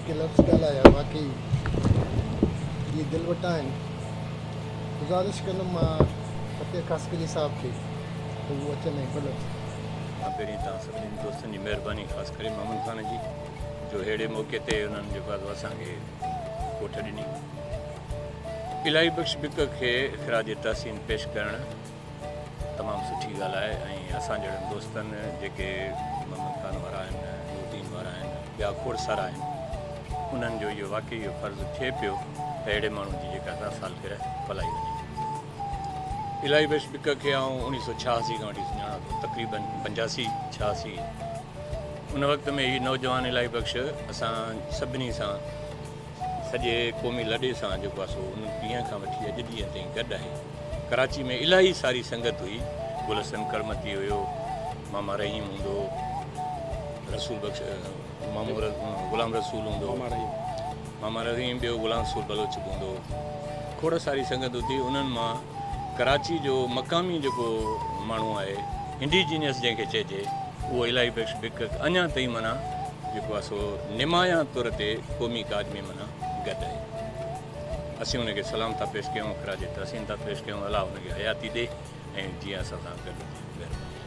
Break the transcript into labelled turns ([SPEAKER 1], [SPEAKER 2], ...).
[SPEAKER 1] جيڪي لفظ ڳالهايا واقعي اهي دل وٽان آهن. گذارش ڪندم مان فتح خاصخيلي صاحب کي ته هو اچن ۽ ٻه لفظ.
[SPEAKER 2] کان پهرين توهان سڀني دوستن جي مهرباني خاص ڪري محمد خان جي جو ههڙي موقعي تي انهن جيڪو آهي اسان کي ڪوٺ ڏني. الاهي بخش بڪ کي خراج تحسين پيش ڪرڻ تمام سٺي ڳالهه آهي ۽ اسان جهڙن دوستن جيڪي محمد خان وارا آهن، نوردين وارا آهن، ٻيا کوڙ سارا آهن انهن جو اهو واقعي اهو فرض ٿئي پيو ته اهڙي ماڻهو جي جيڪا سا سالگرهه ملهائي وڃي. الاهي بخش بڪ کي آئون اوڻيهه سو ڇهاسي کان وٺي سڃاڻان ٿو تقريبن پنجاسي ڇهاسي ان وقت ۾ هي نوجوان الاهي بخش اسان سڀني سان سڄي قومي لڏي سان جيڪو آهي سو ان ڏينهن کان وٺي اڄ ڏينهن تائين گڏ آهي. ڪراچي ۾ الاهي ساري سنگت هئي، گل حسن ڪڙمتي هيو، ماما رحيم هوندو هو، رسول بخش مامو غلام رسول هوندو هو، ماما رحيم ٻيو غلام رسول بلوچ به هوندو هو، کوڙ ساري سنگت هوندي هئي، انهن مان ڪراچي جو مقامي جيڪو ماڻهو آهي انڊيجينيس جنهن کي چئجي اهو الاهي بخش بڪ اڃا تائين معنيٰ جيڪو آهي سو نمايان طور تي قومي ڪاڄ ۾ معنيٰ گڏ آهي. اسين ان کي سلام ٿا پيش ڪيون، خراج تحسين ٿا پيش ڪيون، الله ان کي حياتي ڏي ۽ جيئن اسان سان گڏ هجي. مهرباني.